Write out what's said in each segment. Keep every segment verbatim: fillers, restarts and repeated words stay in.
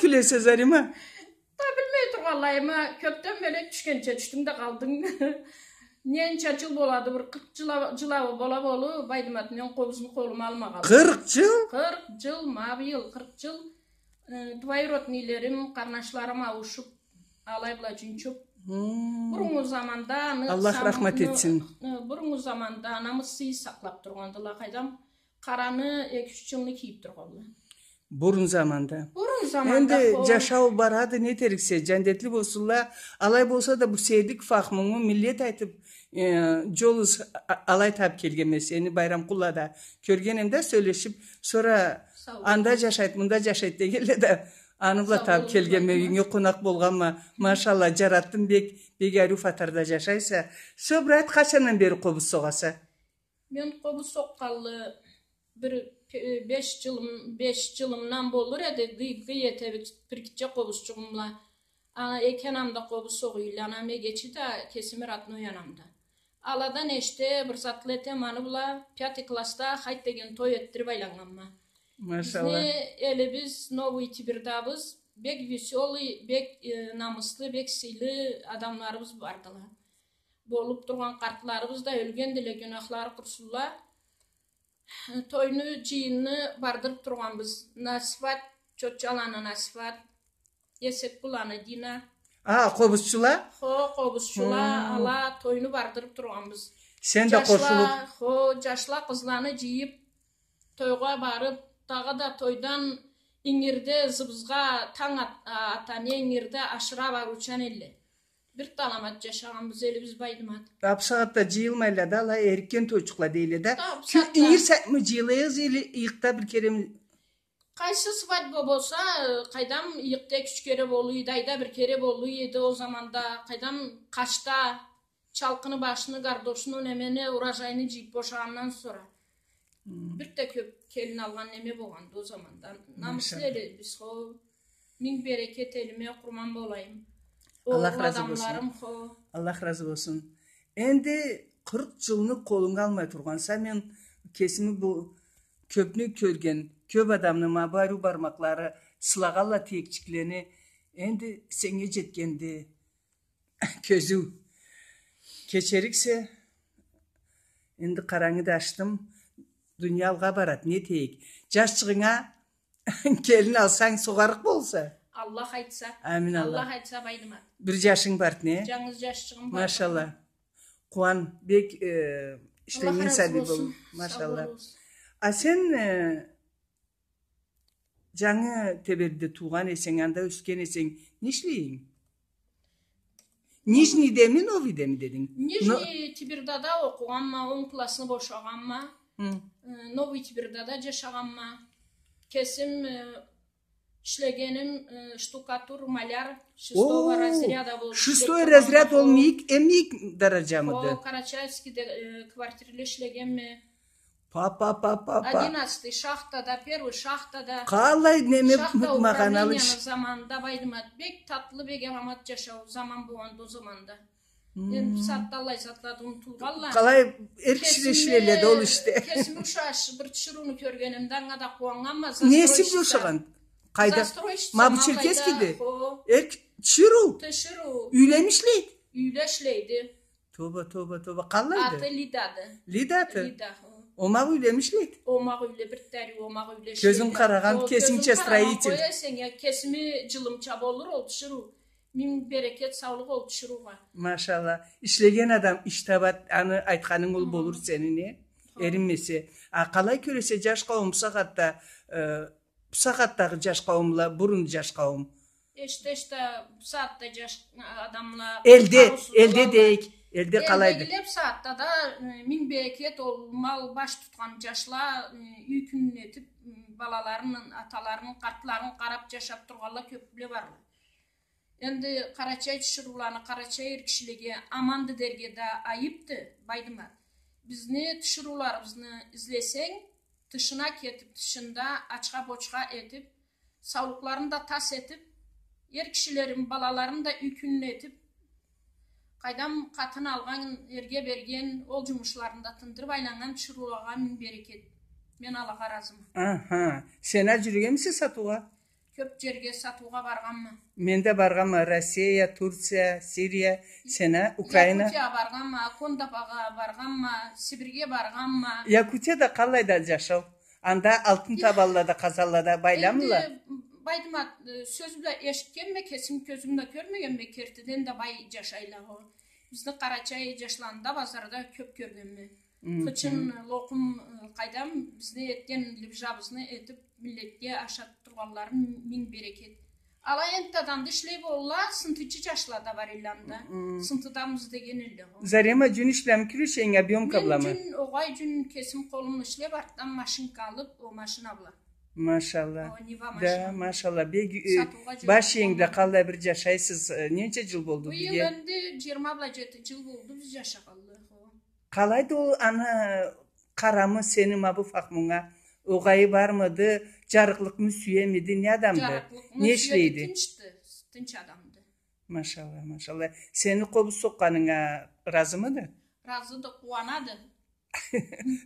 Кюлесе, Зарима? Да билмей тургъанлайыма, кёкден мёлек тюшгенча тюшдюнг да къалдынг. Ненча джыл болады, бир къыркъ джыл а-, джыл а бола болур, Байдымат, мен къобузну къолума алмагъанлы. Къыркъ джыл? Къыркъ джыл, ма быйыл къыркъ джыл. Э, двоюродныйлерим, къарнашларым ауушуп, алай бла джунчуп. Хм. Буруннгу заманда аны Аллах сам-, рахмат ны-, этсин. Э, буруннгу заманда намыс-сый сакълап тургъандыла, къайдам, къараны эки-юч джылны кийип тургъанла. Бурун заманда. Бурун заманда. Энди хо. Джашау барады, не этериксе, джандетли болсунла. Алай болса да, бу сейирлик фахмунгу миллет айтып, э, джол из а-, алай табып келгенме, сени Байрамкъуллада кёргенем да, сёлешип, сора анда джашайды, мында джашайды дегенле да, аны бла табып келгенме, юйюнге къонакъ болгъанма. Машалла, джаратдым, бек, бек ариу фатарда джашайса. Сора бир айт, къачандан бери къобуз согъаса? Мен къобуз сокъгъанлы бир, э, беш джылым, беш джылымдан болур эди, гый-, гый эте бир, бир гитче къобузчугъум бла. А, эки анам да къобуз согъуйла, анам эгечи да, кесими родной анам да. Аладан эште бир затла этеме аны бла, пятый классда хайт деген той этдирип айланнганма. Машалла. Бизни элибиз, Новый Тибирдабыз, бек весёлый, бек, э, намыслы, бек сыйлы адамларыбыз бардыла. Болуп тургъан къартларыбыз да ёлгендиле, гюнахлары къурусунла. Тойну, джыйынны бардырып тургъанбыз. Насифат, Чотчаланы Насифат, Эсеккуланы Дина. А, къобузчула? Хо, къобузчула, хм, ала тойну бардырып тургъанбыз. Сен да къошулуп? Хо, джашла къызланы джыйып, тойгъа барып, дагъыда тойдан ингирде зыбызгъа танг ат-, а, атаны ингирде ашыра барыучан элле. Бир да аламат джашагъанбыз, элибиз Байдымат. А бусагъатда джыйылмайла да, ала эрикген тойчукъла дейле да. Да, бусагъатда. Ингир сагъатмы джыйылыгъыз, или ыйыкъда бир кереми? Къайсы свадьба болса, э, къайдам, ыйыкъда эки-юч кере болуй эди, айда бир кере болуй эди ол заманда, къайдам, къачда, чалкъыны башыны, гардошну, немени, урожайны джыйып бошагъандан сора. Хм. Бир да кёп келин алгъан неме болгъанды ол заманда. Машалла. Намыслы элибиз, хо. Минг берекет элиме, къурман болайым. Аллах разы болсун. Огъур адамларым, хо. Аллах разы болсун. Энди къыркъ джылны къолунга алмай тургъанса, мен кесими бу кёпню кёрген, кёп адамны ма бу ариу бармакълары сылагъанла тиекчиклени, энди сеннге джетгенди. Кёзюу. Кечериксе, энди къарангы да ачдым. Дуния алгъа барад, не этейик. Джашчыгъынга келин алсанг, согъарыкъ болса. Аллах айтса. Амин, Аллах. Аллах айтса, Байдымат. Бир джашынг барды, не? Джангыз джашчыгъым барды. Машалла. Къууан, бек, э, ишленнген сабий бол. Аллах разы болсун. Машалла. Сау болугъуз. А сен, э, Джангы Тебердиде туугъан эсенг, анда ёсген эсенг, не ишлейинг? Нижнийдеми, Новыйдеми дединг? Нижний Тибирдада окъугъанма, он классны бошагъанма. Хы. Э, Новый Тибирдада джашагъанма. Кесим, э, ишлегеним, э, штукатур, маляр, шестого разряда болуп ишлеп тургъанма. Шестой разряд ол мийик, эм мийик дараджамыды? О, Карачаевскийде, э, квартирле ишлегенме. Па, па, па, па, па. Одиннадцатый шахтада, первый шахтада. Къалай неме, шахта управлениени заманында, Байдымат, бек татлы, бек аламат джашау заман болгъанды ол заманда. Хы. Энди бусагъатда аллай затла да унутулгъанла. Къалай эр киши ишлейле да ол ишде. Кесими ушаш бир тиширыуну кёргенимде анга да къууаннганма. Неси бла ушагъан? Къайда? Застройщица. Ма бу Черкесскийде? Хо. Эр тиширыу? Тиширыу. Юйлеми ишлейди? Юйле ишлейди. Тоба, тоба, тоба. Къалайды? Аты Лидады. Лидады? Лида, хо. Омакъ юйлеми ишлейди? Омакъ юйле, бир да ариу омакъ юйле ишлейди. Кёзюн къарагъан, кесинча строитель. Хо, кёзюн къарагъан, къой эсенг, я, кесими джылымча болур ол тиширыу. Минг берекет, саулукъ ол тиширыугъа. Машалла. Ишлеген адам иш табад, аны айтханынг ол болур сени, не? Хо. Эринмесе. А къалай кёресе, джаш къауум бусагъатда, э, бусагъатдагъы джаш къауумла, бурун джаш къауум? Эште, эште, бусагъатда джаш адамла... Элде, элде дейик, элде къалайды? Элдегиле бусагъатда да, э, минг берекет, ол мал баш тутхан джашла, э, юй кюнюн этип, м, балаларын, аталарын, къартларын къарап джашап тургъанла кёпле барла. Энди къарачай тиширыуланы къарачай эр кишилеге аманды дерге да айыпды, Байдымат. Бизни тиширыуларыбызны излесенг, тышына кетип, тышында ачха-бочха этип, саулукъларын да тас этип, эр кишилерин, балаларын да юй кюнюн этип, къайдам, къатын алгъан, эрге берген, ол джумушларын да тындырып айланнган тиширыулагъа минг берекет. Мен алагъа разыма. Аха. Сен а джюрюгенмисе сатыугъа? Кёп джерге сатыугъа баргъанма. Мен да баргъанма. Россия, Турция, Сирия, сен а, Украина. Якутия баргъанма, Кондопагъа баргъанма, Сибирьге баргъанма. Якутияда къалайды джашау? Анда алтын табалла да, къазалла да байламыла? Энди, Байдымат, э, сёз бла эшитгенме, кесим кёзюм бла кёрмегенме, кертиден да бай джашайла хо. Бизни къарачай джашланы да базарда кёп кёргенме. Хычын, локум, э, къайдам, бизни этген либжабызны этип, миллетге ашатып тургъанларын минг берекет. Ала энтта адамда ишлей болла, сынтычы джашла да бар элле анда. Сынтыдамыз деген элле хо. Зарема, джюн ишлемиди кюрешенг, объёмка бламы? Мен джюн, огъай, джюн кесим къолум ишлеп, артдан машинка алып, о машина бла. Машалла. О, Нива машина. Да, машалла. Бек, э, баш иенг бла къалай бир джашайсыз, э, ненча джыл болду бирге? Бу йыл энди джыйырма бла джети джыл болду биз джашагъанлы. Къалайды ол аны къарамы сени ма бу Фахмунга? Огъайы бармыды, джарыкълыкъны сюемиди, не адамды? Не ишлейди? Тынчды, тынч адамды. Машалла, машалла. Сени къобуз сокъгъанынга разымыды? Разыды, къууанады.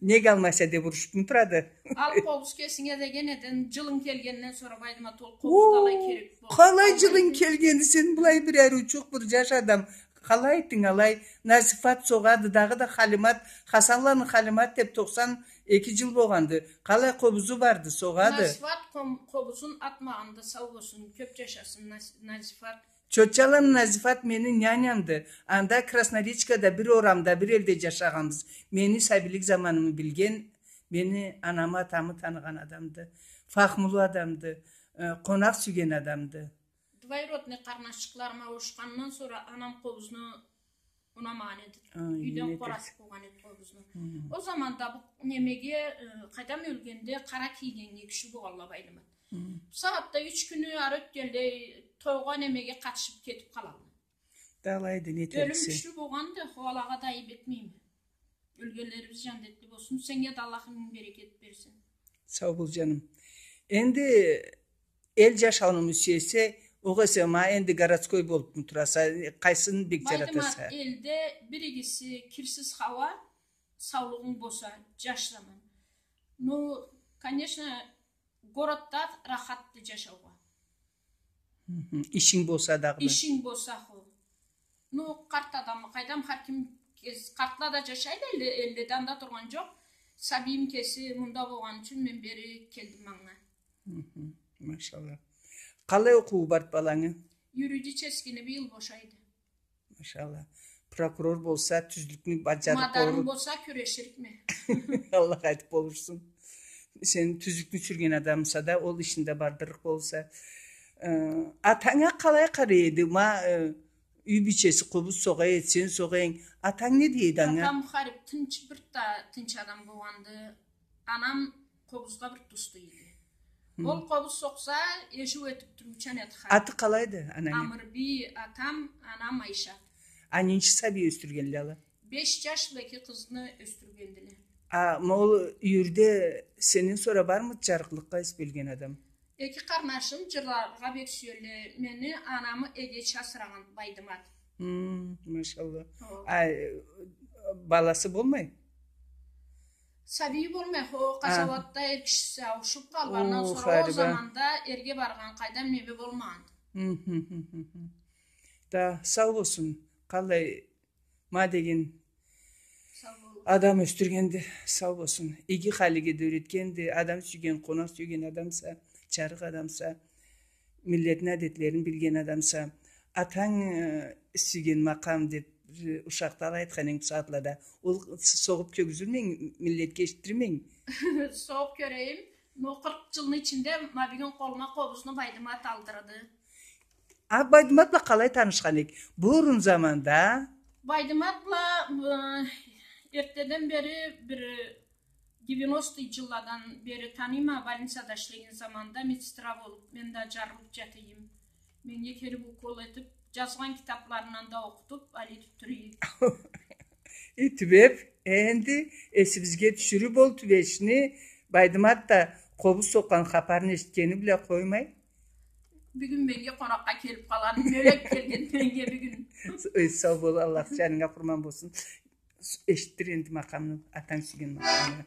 Нек алмайса деп урушупму турады? Ал къобуз кесинге деген эден, джылынг келгенден сора, Байдымат, ол къобуз да алай керек болду. Къалай джылынг келгенди, сен былай бир ариучукъ бир джаш адам. Къалай этдинг алай? Назифат согъады, дагъыда Халимат, Хасанланы Халимат деп токъсан эки джыл болгъанды. Къалай къобузу барды, согъады? Назифат къом-, къобузун атмагъанды, сау болсун, кёп джашасын Наз-, Назифат. Чотчаланы Назифат мени нянямды. Анда Красноречкада бир орамда, бир элде джашагъанбыз. Мени сабийлик заманымы билген, мени анамы, атамы таныгъан адамды. Фахмулу адамды, э, къонакъ сюйген адамды. Двоюродный къарнашчыкъларым ауушхандан сора анам къобузну унамагъан эди. Юйден къоратып къойгъан эди къобузну. Ол заманда бу немеге, э, къайдам, ёлгенде къара кийгеннге кючлю болгъанла, Байдымат. Бу сагъатда юч кюню ары ётгенлей тойгъа, немеге къатышып кетип къалалла. Да алайды, не этериксе. Ёлюм кючлю болгъанды, хо, алагъа да айып этмейме. Ёлгенлерибиз джандетли болсун, сеннге да Аллах минг берекет берсин. Сау бол, джаным. Энди эл джашауну сюесе, огъесе ма энди городской болупму тураса, къайсын бек джаратаса? Байдымат, элде бир игиси кирсиз хауа, саулугъунг болса, джаш заман. Ну, конечно, городда рахатды джашаугъа. Ишинг болса дагъыда. Ишинг болса, хо. Ну, къарт адамы, къайдам, хар ким кес-, къартла да джашайды, элле-, элледе анда тургъан джокъ. Сабийим кеси мында болгъаны ючюн мен бери келдим манга. Машалла. Къалай окъуу барды балангы? Юридическийни быйыл бошайды. Машалла. Прокурор болса, тюзлюкню баджарып... Мадарым болса, кюреширикме. Аллах айтып болурсун. Сен тюзлюкню сюрген адамса да, ол ишинде бардырыкъ болса. Э, атанг а къалай къарай эди? Ма, э, юй бийчеси къобуз согъа эди, сен согъа эдинг. Атанг не дей эди анга? Атам харип тынч, бир да тынч адам болгъанды. Анам къобузгъа бир тюз эди. Ол къобуз сокъса, эжиу этип турурча эди харип. Аты къалайды анангы? Амырбий атам, анам Айшат. А ненча сабий ёсдюргенле ала? Беш джаш бла эки къызны ёсдюргендиле. А, ма ол юйюрде сенден сора бармыды джарыкълыкъгъа юс бёлген адам? Эки къарнашым джырларгъа бек сюелле мени, анамы эгеч асырагъан Байдымат. Хы, машалла. Хо. А, э, баласы болмай? Сабийи болмай, хо, къазауатда эр кишиси ауушуп къалгъан. Андан сора ол заманда эрге баргъан, къайдам, неме болмагъан. Хы, хы, хы, хы. Да, сау болсун. Къалай Ма деген адам ёсдюргенди, сау болсун. Иги халиге да юретгенди, адам сюйген, къонакъ сюйген адамса, джарыкъ адамса, миллетни адетлерин билген адамса. Атанг, э, сюйген макъам деп, э, ушакъда алай айтхан эдинг бу сагъатлада. Ол с-, согъуп кёргюзтмейин, миллетге эшитдирмейин. Согъуп кёрейим. Но, къыркъ джылны ичинде ма бюгюн къолума къобузну Байдымат алдырды. А Байдымат бла къалай танышхан эдинг? Бурун заманда. Байдымат бла, э, эртеден бери, бир девяностый джылладан бери таныйма, больницада ишлеген заманда медсестра болуп, мен да джарылып джата эдим. Меннге келип укол этип, джазгъан китапларындан да окъутуп, алай этип тура эди. И, тюбеп, энди эсибизге тюшюрюп ол тюбешни, Байдымат да къобуз сокъгъан хапарын эшитгени бла къоймай. Бюгюн меннге къонакъгъа келип къалгъан, мёлек келген меннге бюгюн. Ой, сау бол, Аллах джанынга къурман болсун. Эшитдир энди макъамны, атанг сюйген макъамны.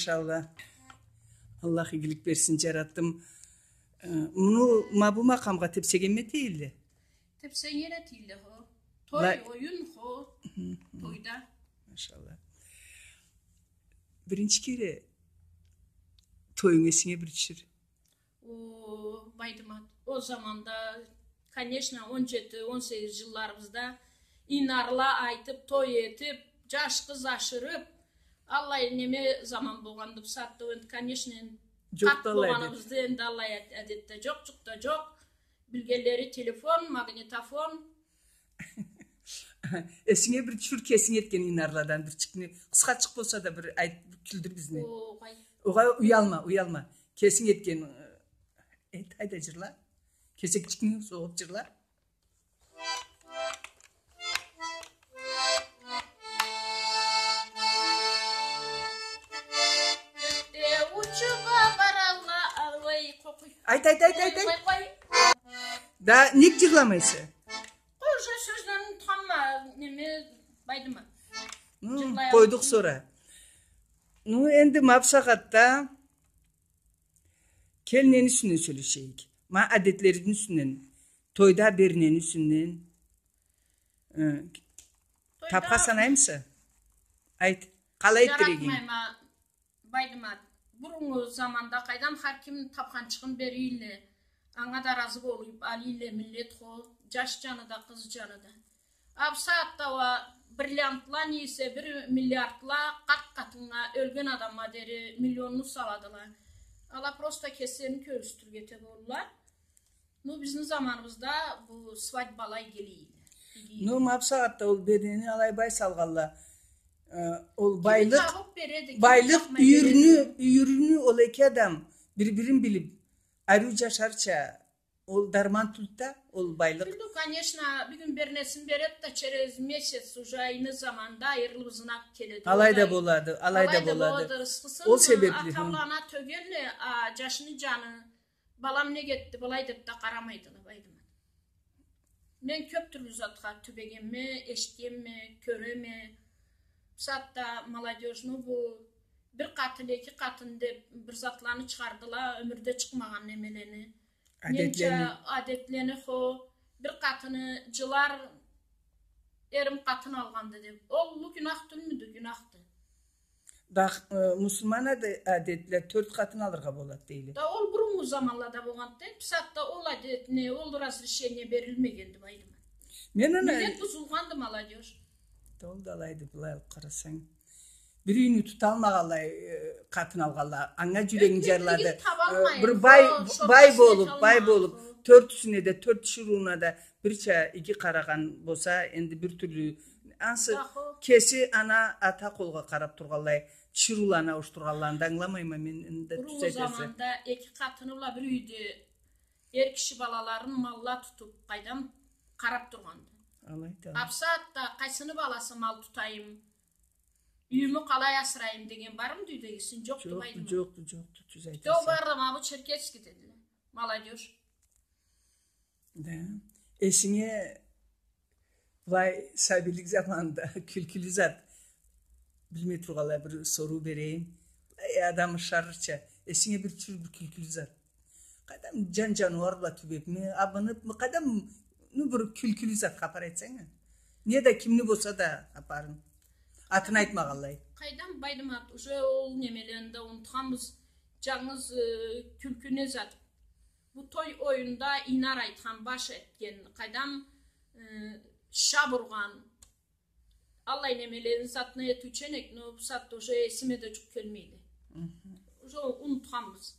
Машалла. Аллах игилик берсин, джаратдым. Э, муну, ма бу макъамгъа тепсегенме тейле? Тепсеген этейле, хо. Той, оюн, хо. Тойда. Машалла. Биринчи кере тойунг эсинге бир тюшюр. О, Байдымат, ол заманда, конечно, он джети, он сегиз джылларыбызда инарла айтыб, той этиб, джаш къыз ашырыб, аллай неме заман болгъанды бусагъатда, энди, конечно, энди, джокъду къарт аллай болгъаныбызда, энди аллай ад-, адет да джокъ, джукъ да джокъ. Билгенлери телефон, магнитофон. Эсинге бир тюшюр кесинг этген инарладан бирчикни, къысхачыкъ болса да бир айт, бир кюлдюр бизни. Огъай. Огъай, уялма, уялма. Кесинг этген, э, эт, хайда, джырла. Кесекчикни согъуб джырла. Айт, айт, айт, айт, айт. Да, нек джырламайса? Къой, уже сёзлерин унутханма, неме, Байдымат. Хы, джырлай къойдукъ сора. Ну, энди ма бусагъатда кел, нени юсюнден сёлешейик? Ма адетлерини юсюнден, тойда бернени юсюнден. Э, тойда тапха санаймыса? Айт, къалай этдирегенг? Джаратмайма, Байдымат. Буруннгу заманда, къайдам, хар ким тапханчыгъын берийле. Анга да разы болуб алыйла миллет, хо, джаш джаны да, къыз джаны да. А бусагъатда уа бриллиантла, не эсе бир миллиардла, къарт къатыннга, ёлген адамгъа дери миллионну саладыла. Ала просто кеслерини кёргюзтюрге эте болурла. Ну, бизни заманыбызда бу свадьбалай келеди. Ну, ма бусагъатда ол бернени алай бай салгъанла. Э, ол кими байлыкъ, табыб береди, кими байлыкъ табмай береди. Юйюрню, юйюрню ол эки адам бир-бирин билиб, ариу джашарча, ол дарман тюлдю да, ол байлыкъ. Тюлдю, конечно, бюгюн бернесин береди да, через месяц уже айны заманда айырылыб ызына келеди. Алай да болады, алай да болады. Алай да болады, рысхысын, ол себебли, хы, ата-ана тёгелле, а джашны джаны, балам нек этди былай деб да къарамайдыла, Байдымат. Мен кёб тюрлю затха тюбегенме, эшитгенме, кёреме. Бусагъатда молодёжну бу бир къатын, эки къатын деб бир затланы чыгъардыла, ёмюрде чыкъмагъан немелени. Адетлени. Ненча адетлени, хо, бир къатыны джылар, эрим къатын алгъанды деб. Ол уллу гюнах тюлмюдю? Гюнахды. Да, э, муслиман аде-, адетле тёрт къатын алыргъа болады дейле. Да ол буруннгу заманлада болгъанды, бусагъатда ол адетни, ол разрешение берилмегенди, Байдымат. Мен аны... Миллет бузулгъанды, молодёжь. Да ол да алайды, былай алыб къарасанг. Бир юйню туталмагъанлай, э, къатын алгъанла, анга джюрегинг джарылады. Э, бир бай, бай болуб, бай болуб, тёртюсюне да, тёрт тиширыуна да бирча иги къарагъан болса, энди бир тюрлю, ансы кеси ана, ата къолгъа къараб тургъанлай, тиширыуланы ауушдургъанланы да ангыламайма мен, энди тюз айтаса. Буруннгу заманда эки къатыны бла бир юйде эр киши балаларын малла тутуб, къайдам, къараб тургъанды. Алайды. А бусагъатда къайсыны баласы мал тутайым, юйюмю къалай асырайым деген бармыды юйдегисин? Джокъду, Байдымат. Джокъду, джокъду, тюз айтаса. Битеу бары да ма бу Черкесскедедиле. Молодёжь. Да. Эсинге былай сабийлик заманда кюлкюлю зат, билмей тургъанлай бир соруу берейим. Былай адам ышарырча, эсинге бир тюшюр бир кюлкюлю зат. Къайдам, джан-джаныуар бла тюбебми, абыныбмы, къайдам, ну, бир кюлкюлю зат хапар айтсанг а. Не да кимни болса да хапарын. Атын айтмагъанлай. Къайдам, Байдымат, уже ол немелени да унутханбыз. Джангыз, э, кюлкю не зат? Бу той оюнда инар айтхан, баш этген, къайдам, э, шаб ургъан, аллай немелени затны этиучен эдик, но бусагъатда уже эсиме да джукъ келмейди. Мгм. Уже унутханбыз.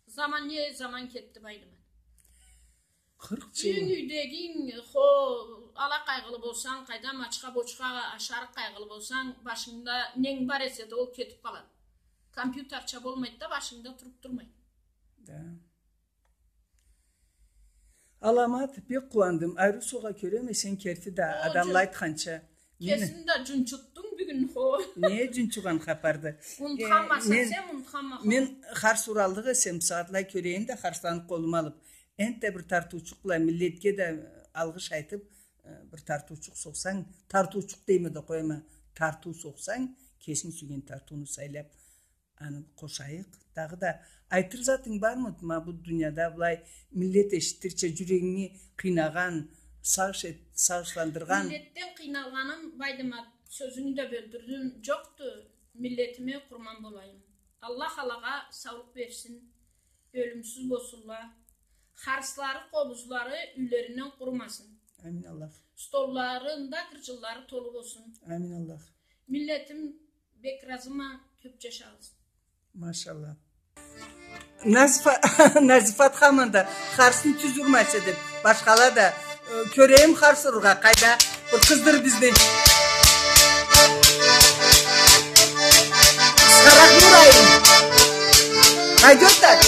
Заман не заман кетди, Байдымат. Къыркъ джыл. Юйюнг, юйдегинг, хо, ала къайгъылы болсанг, къайдам, ачха-бочха ашарыкъ къайгъылы болсанг, башынгда ненг бар эсе да, ол кетиб къалады. Компьютерча болмайды да, башынгда туруб турмайды. Да. Аламат, бек къууандым. Ариу согъа кёреме, сен керти да, адамла айтханча. Кесинг да джунчутдунг бюгюн, хо. Не джунчугъан хапарды? Унутханма сен, унутханма, хо. Мен харс ураллыкъ эсем, сагъатлай кёрейим да, харсланы къолума алыб, энтда бир тартыучукъла, миллетге да алгъыш айтыб, э, бир тартыучукъ сокъсанг, тартыучукъ дейме да къояма, тартыу сокъсанг, кесинг сюйген тартыуну сайлап, аны къошайыкъ. Дагъыда айтыр затынг бармыды? Ма бу дунияда былай миллет эшитирча джюрегинги къыйнагъан, сагъыш эт-, сагъышландыргъан. Миллетден къыйналгъаным, Байдымат, сёзюнгю да бёлдюрдюм, джокъду. Миллетиме къурман болайым. Аллах алагъа саулукъ берсин, ёлюмсюз болсунла. Харслары, къобузлары юйлеринден къурумасын. Амин Аллах. Столларында гырджынлары толу болсун. Амин Аллах. Миллетим бек разыма, кёп джашагъыз. Машалла. Назифа-, Назифат хаманда харсны тюз урмайса деп, башхала да, э, кёрейим харс урургъа, къайда, бир къыздыр бизни. Сарахны урайым. Пойдёт так?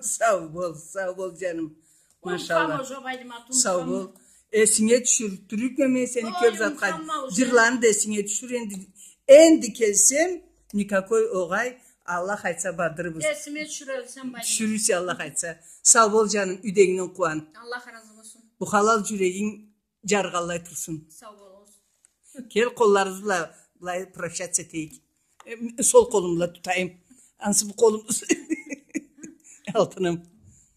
Сау бол, сау бол, джаным. Машалла. Унутханма, джокъ, Байдымат, сау бол. Эсинге тюшюрюп турурма мен сени кёп затха. Джырланы да эсинге тюшюр энди. Энди келсем, никакой огъай, Аллах айтса, бардырырбыз. Эсиме тюшюрерсен, Байдымат. Тюшюрюрсе, Аллах айтса. Сау бол, джаным, юйдегингден къууан. Аллах разы болсун. Бу халал джюрегинг джаргъанлай турсун. Сау болугъуз. Кел, къолларыбыз бла былай прощаться этейик. Эм, сол къолум бла тутайым. Ансы бу къолум. Алтыным.